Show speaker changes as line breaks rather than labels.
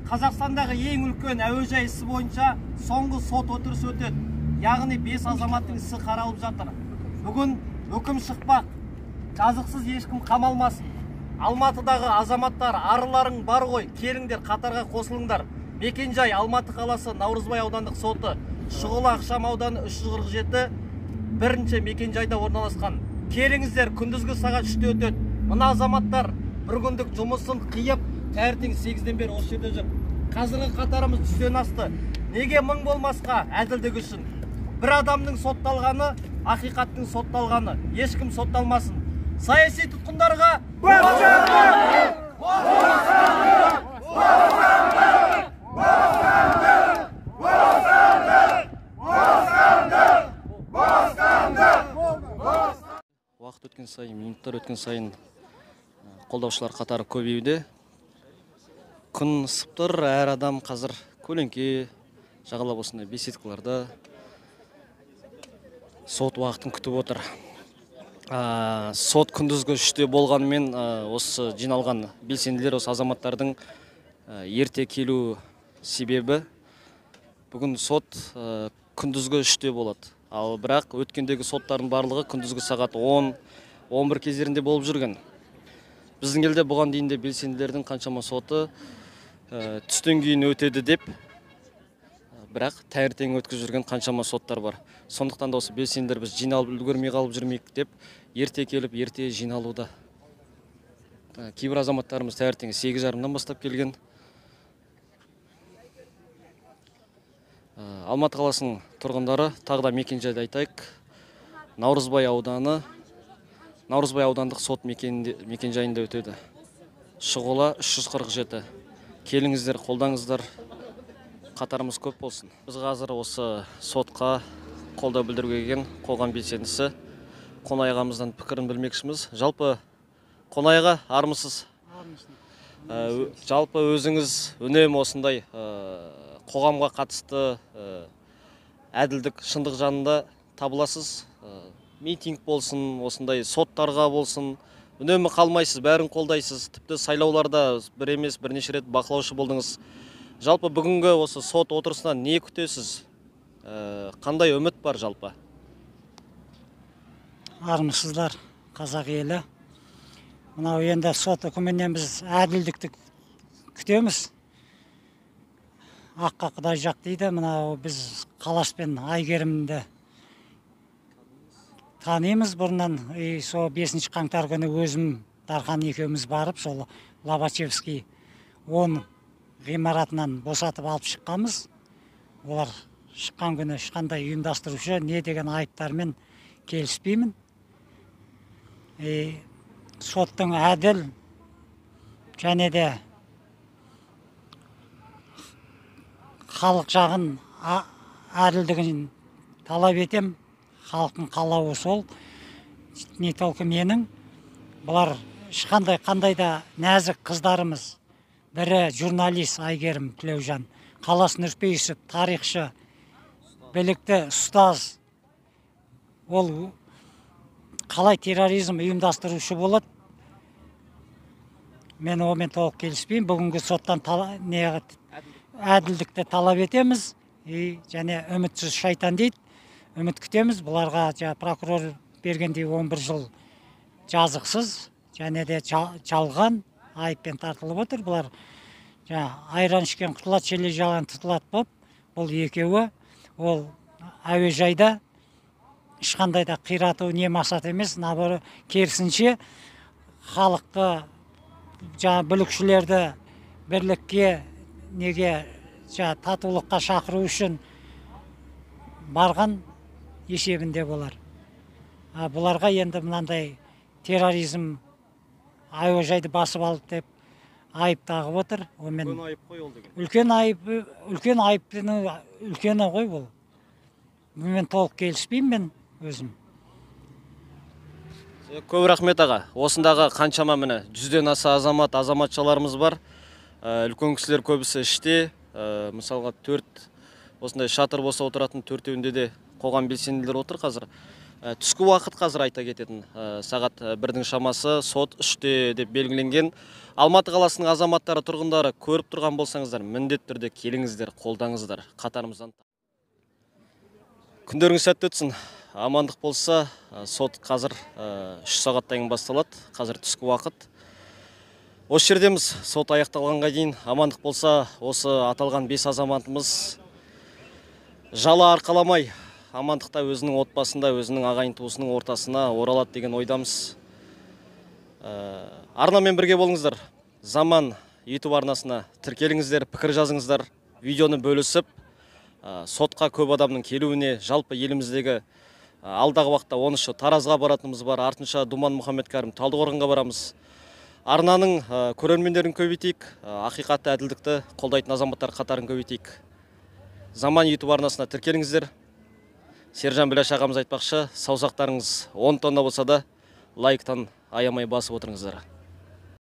Қазақстандағы ең үлкен әуежай ісі бойынша соңғы сот отырысы өтеді. Яғни 5 азаматтың ісі қаралып жатыр. Бүгін үкім шықпақ. Жазықсыз ешкім қамалмасын. Алматыдағы азаматтар, арыларың бар ғой, келіңдер, қатарға қосылыңдар. Мекенжай Алматы қаласы Наурызбай аудандық соты, Шұғыла ықшам ауданы 347 бірінші мекенжайда орналасқан. Келіңіздер, күндізгі сағат 3-те өтеді. Мына азаматтар бір күндік жұмысын қиып, таңертең 8-ден бері осы жерде жүр. Қазіргі қатарымыз 100-ден асты. Неге мың болмасқа әділдік үшін? Бір адамның сотталғаны, ақиқаттың сотталғаны. Ешкім сотталмасын. Саяси тұтқындарға бостандық! Бостандық! Бостандық! Бостандық! Бостандық! Бостандық! Бостандық! Уақыт өткен сайын, минуттар өткен сайын қолдаушылар қатары көбеюде. Күн ысып тұр, әр адам қазір көлеңке жағалап осындай беседкаларда сот уақытын күтіп отыр. Сот күндізгі 3-те болғанымен осы жиналған белсенділер, осы азаматтардың ерте келу себебі бүгін сот күндізгі 3-те болады. Ал бірақ өткендегі соттардың барлығы күндізгі сағат 10-11 кездерінде болып жүрген. Біздің елде бұған дейін де белсенділердің қаншама соты түстен кейін өтеді деп, бірақ таңертең өткізіп жүрген қаншама соттар бар. Сондықтан да осы белсенділер біз жиналып үлгермей қалып жүрмейік деп ерте келіп, ерте жиналуда. Кейбір азаматтарымыз таңертең 8:30-дан бастап келген. Алматы қаласының тұрғындары, тағы да мекенжайды айтайық. Наурызбай ауданы, Наурызбай аудандық сот мекенжайында өтеді. Шұғыла 347. Келіңіздер, қолдаңыздар. Қатарымыз көп болсын. Біз қазір осы сотқа қолдау білдіруге келген қоғам белсендісі Қонай ағамыздан пікірін білмекшіміз. Жалпы Қонай аға, армысыз? Жалпы өзіңіз үнемі осындай қоғамға қатысты әділдік, шындық жанында табыласыз. Митинг болсын, осындай соттарға болсын, үнемі қалмайсыз, бәрін қолдайсыз. Тіпті сайлауларда бір емес, бірнеше рет бақылаушы болдыңыз. Жалпы бүгінгі осы сот отырысынан не күтесіз? Қандай үміт бар жалпы?
Армысыздар, қазақ елі. Мынау енді сот үкімінен біз әділдікті күтеміз. Аққа Құдай жақ дейді. Мынау біз Қалаш пен Әйгерімді танимыз бұрыннан. Сол 5 қаңтар күні өзім Дархан екеуміз барып, сол Лобачевский 10 ғимаратынан босатып алып шыққанбыз. Олар шыққан күні ешқандай ұйымдастырушы не деген айыптармен келіспеймін. Соттың әділ және де халық жағын әділдігін талап етем. Халықтың қалауы сол, не только менің. Бұлар ешқандай қандай да нәзік қыздарымыз. Бірі журналист Әйгерім Тілеужан, Қалас Нұрпейісов тарихшы, білікті ұстаз. Ол қалай терроризм ұйымдастырушы болады? Мен онымен толық келіспеймін. Бүгінгі соттан әділдікті талап етеміз. Және үмітсіз шайтан дейді. Үміт күтеміз. Бұларға прокурор бергендей 11 жыл жазықсыз және де жалған айыппен тартылып отыр. Бұлар айран ішкен құтылады, желе жалған тұтылады боп, бұл екеуі ол әуежайда ешқандай да қирату не мақсат емес, наоборот, керісінше халықты, бүлікшілерді бірлікке, неге татулыққа шақыру үшін барған есебінде болар. Бұларға енді мынандай терроризм әуежайды басып алды деп айып тағып отыр.
Үлкен айып қой ол деген.
Үлкен айып, үлкен айыптың үлкені ғой бұл. Мен толық келіспеймін мен өзім.
Көп рахмет аға. Осындағы қаншама міне 100-ден аса азамат, азаматшаларымыз бар. Үлкен кісілер көбісі іште. Мысалға 4 осындай шатыр болса отыратын төртеуінде де қоғам белсенділері отыр қазір. Түскі уақыт қазір айта кететін, сағат 1-дің шамасы, сот 3-те деп белгіленген. Алматы қаласының азаматтары, тұрғындары, көріп тұрған болсаңыздар, міндетті түрде келіңіздер, қолдаңыздар, қатарымыздан. Күндеріңіз сәтті өтсін. Амандық болса, сот қазір 3 сағаттан кейін басталады. Қазір түскі уақыт. Осы жердеміз, сот аяқталғанға дейін. Амандық болса, осы аталған 5 азаматымыз жала арқаламай, амандықта өзінің отбасында, өзінің ағайын туысының ортасына оралады деген ойдамыз. Арнамен бірге болыңыздар. Заман YouTube арнасына тіркеліңіздер, пікір жазыңыздар, видеоны бөлісіп, сотқа көп адамның келуіне, жалпы еліміздегі алдағы уақытта 13-ші Таразға баратынымыз бар, артынша Думан Мұхаммедкәрім Талдықорғанға барамыз. Арнаның көрермендерін көбейтейік, ақиқатты, әділдікті қолдайтын азаматтар қатарын көбейтейік. Заман YouTube арнасына тіркеліңіздер. Сержан Біләш ағамыз айтпақшы, саусақтарыңыз 10 тонна болса да лайктан аямай басып отырыңыздар.